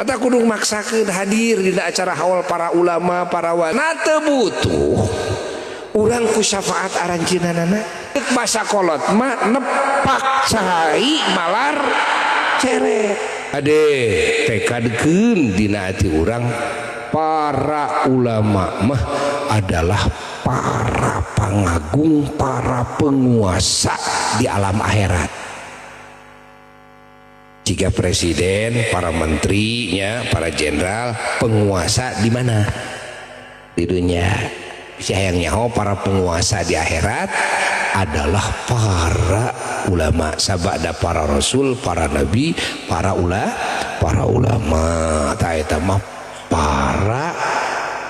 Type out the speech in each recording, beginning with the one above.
Kata kudu maksakeun hadir dina acara haul para ulama, para wali. Nah, teu butuh urang ku syafaat aranjeunana. Basa kolot mah nepak cai malar ceret. Ade tekadkeun dina hati urang, para ulama mah adalah para pangagung, para penguasa di alam akhirat. Jika presiden, para menterinya, para jenderal, penguasa di mana? Di dunia. Si hayang nyaho para penguasa di akhirat adalah para ulama, sabada para rasul, para nabi, para ulama. Tah, eta mah para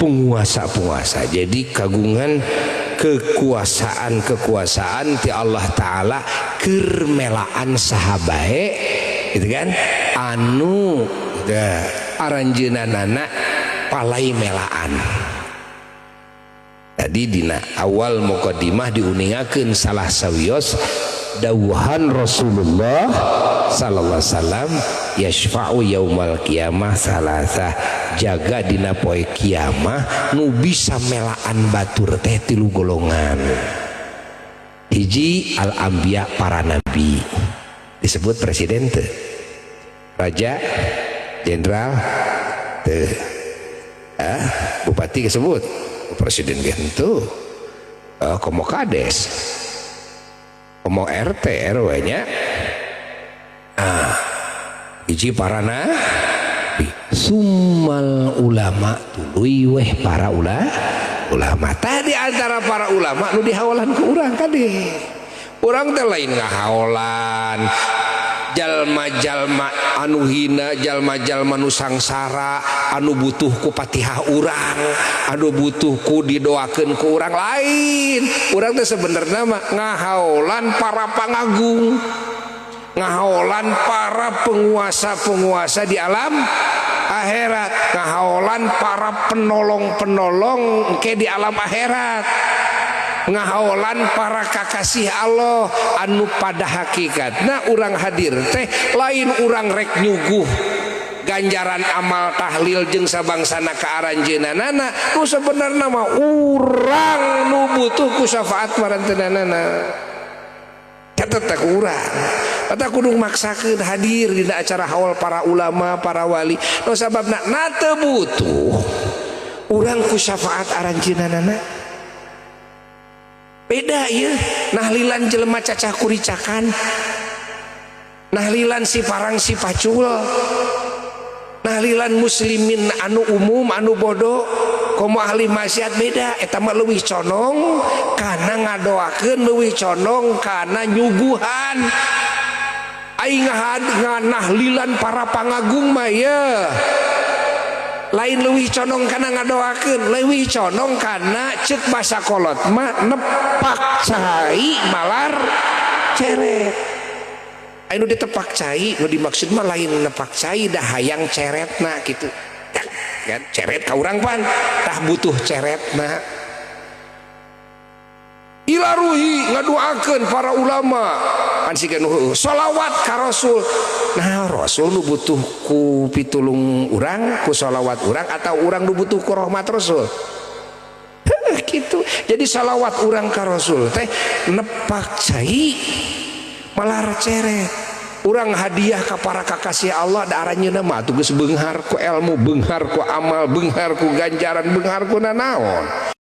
penguasa-penguasa. Jadi kagungan kekuasaan-kekuasaan ti Allah Ta'ala keur melaan saha bae gitu kan, anu aranjeunana palai melaan. Tadi dina awal mukadimah diuningakeun salah sawios dawuhan Rasulullah sallallahu alaihi wasallam, yasfa'u yaumal qiyamah salasah. Jaga dina poe kiamah nu bisa melaan batur teh tilu golongan. Hiji, al anbiya, para nabi. Disebut presiden teh, raja, jenderal teh, ah, bupati disebut, presiden gitu, komo kades, komo RT RW nya. Ah, hiji para nabi, summal ulama, tuluy weh para ulama. Tadi antara para ulama nu dihawalan ke urang kade. Urang teh lain ngahaolan jalma-jalma anu hina, jalma-jalma nu sangsara, anu butuh ku patihah urang, anu butuh ku didoakeun ku urang. Lain. Urang teh sebenarnya mah ngahaolan para pangagung, ngahaolan para penguasa-penguasa di alam akhirat, ngahaolan para penolong-penolong ke di alam akhirat, ngahaolan para kakasih Allah anu pada hakikatna urang hadir teh lain urang rek nyuguh ganjaran amal tahlil jeung sabangsana ka aranjeunana. Nu sebenarna mah urang nu butuh ku syafaat maranteunana. Catet teh ku urang. Kata kudu maksakeun hadir dina acara haul para ulama, para wali. Nu sababna na teu butuh urang ku syafaat aranjeunana. Beda ya nahlilan jelema cacah kuricakan, nahlilan si parang si pacul, nahlilan muslimin anu umum, anu bodoh, komo ahli maksiat. Beda. Eta mah leuwih condong kana ngadoakeun, leuwih condong kana nyuguhan. Aing nahlilan para pangagung mah ya lain leuwih condong kana ngadoakeun, leuwih condong kana ceuk basa kolot mah nepak cai malar ceret. Anu ditepak cai nu dimaksud mah lain nepak cai, dah hayang ceretna gitu kan. Ceret ka urang pan tah butuh ceretna. Ilaruhi ngadoakeun para ulama kan siga nu sholawat ka rasul. Nah, rasul nu butuh ku pitulung urang, ku sholawat urang, atau urang nu butuh ku rahmat rasul? Gitu. Jadi sholawat urang ka rasul teh nepak cai malar ceret. Urang hadiah ka para kakasih Allah, da aranjeunna mah atuh geus beunghar ku ilmu, beunghar ku amal, beunghar ku ganjaran, beunghar ku nanaon.